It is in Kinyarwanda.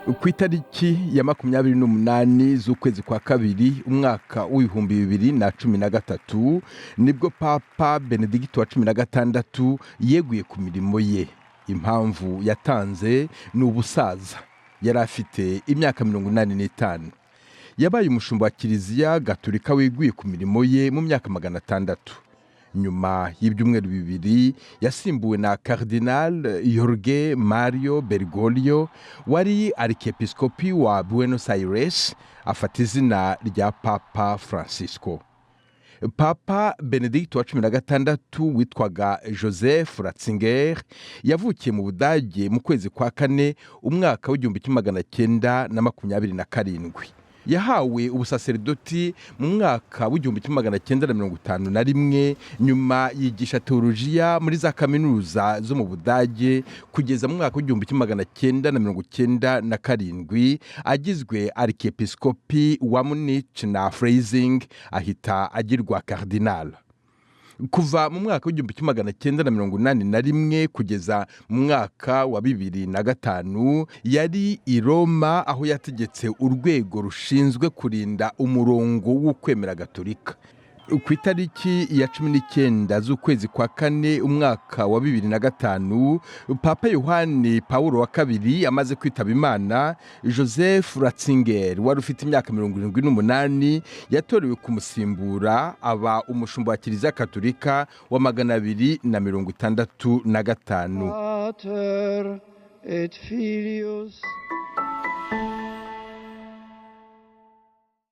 Ku itariki ya 28 z'ukwezi kwa kabiri, umwaka w'2013, nibwo Papa Benedigito wa 16 yeguye ku mirimo ye. Impamvu yatanze ni ubusaza. Yari afite imyaka 85. Yabaye umushumba wa Kiliziya Gaturika weguye ku mirimo ye mu myaka 600. Nyuma y'ibyumweru 2 yasimbuwe na Cardinal Jorge Mario Bergoglio, wari arikepiskopi wa Buenos Aires, afata izina rya Papa Francisco. Papa Benedicto wa 16 witwaga Joseph Ratzinger yavukiye mu Budage mu kwezi kwa kane, umwaka w'1927. Yahawe ubusaseridoti mu mwaka w'1951. Nyuma yigisha teolojiya muri za kaminuza zo mu Budage kugeza mu mwaka w'1997 agizwe arikepiskopi wa Munich na Freising, ahita agirwa cardinal. Kuva mu mwaka w'1981 kugeza mu mwaka wa 2005 yari i Roma, aho yategetse urwego rushinzwe kurinda umurongo w'ukwemera gatolika. Ku itariki ya 19 z'ukwezi kwa kane, umwaka wa 2005, Papa Yohani Pawulo wa kabiri amaze kwitaba Imana, Joseph Ratzinger wari ufite imyaka 78 yatorewe kumusimbura, aba umushumba wa Kiliziya Katolika wa 265. Pater et Filius.